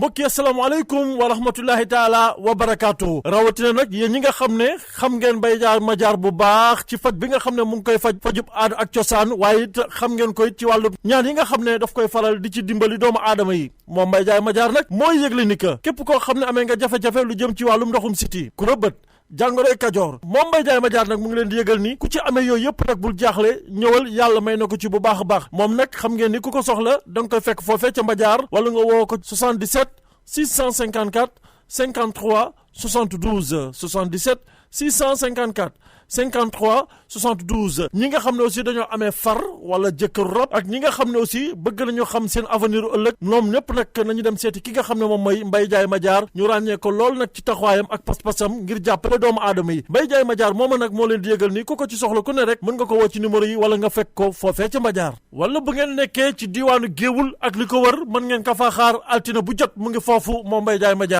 mbokk yi asalaamaaleykum wa rahmatullahi taala wa barakaatu rawatina nag yéen ñi nga xam ne xam ngeen Mbaye Diar Madiar bu baax ci faj bi nga xam ne mu ngi koy fajub aada ak cosaan waaye it xam ngeen koy ci wàllu ñaan yi nga xam ne daf koy faral di ci dimbali doomu aadama yi moom Mbaye Diar Madiar nag mooy yëgle ni que képp koo xam ne amee nga jafe-jafe lu jëm ci wàllum ndoxum siti ku rëbët jàngoroy kajoor moom Mbaye Diar Madiar nag mu ngi leen di yëgal ni ku ci amee yooyu yëpp nag bul jaaxle ñëwal yàlla may na ko ci bu baax a baax moom nag xam ngeen ni ku ko soxla da nga koy fekk foofee ca Madiar wala nga woo ko 77 654 53 72 77 654 53 72 ñi nga xam ne aussi dañoo amee far wala jëkkër rob ak ñi nga xam ne aussi bëgg nañu xam seen avenir ëllëg ñoom ñëpp nag nañu dem seeti ki nga xam ne moom mooy Mbaye Diar Madiar ñu ràññee ko lool nag ci taxawaayam ak pas-pasam ngir jàppale doomu aadama yi Mbaye Diar Madiar mooma nag moo leen di yëgal ni ku ko ci soxla ku ne rek mën nga ko woo ci numéro yi wala nga fekk ko foofee ca Madiar wala bu ngeen nekkee ci diiwaanu Géewul ak li ko wër mën ngeen ko faa xaar altine bu jot mu ngi foofu moom Mbaye Diar Madiar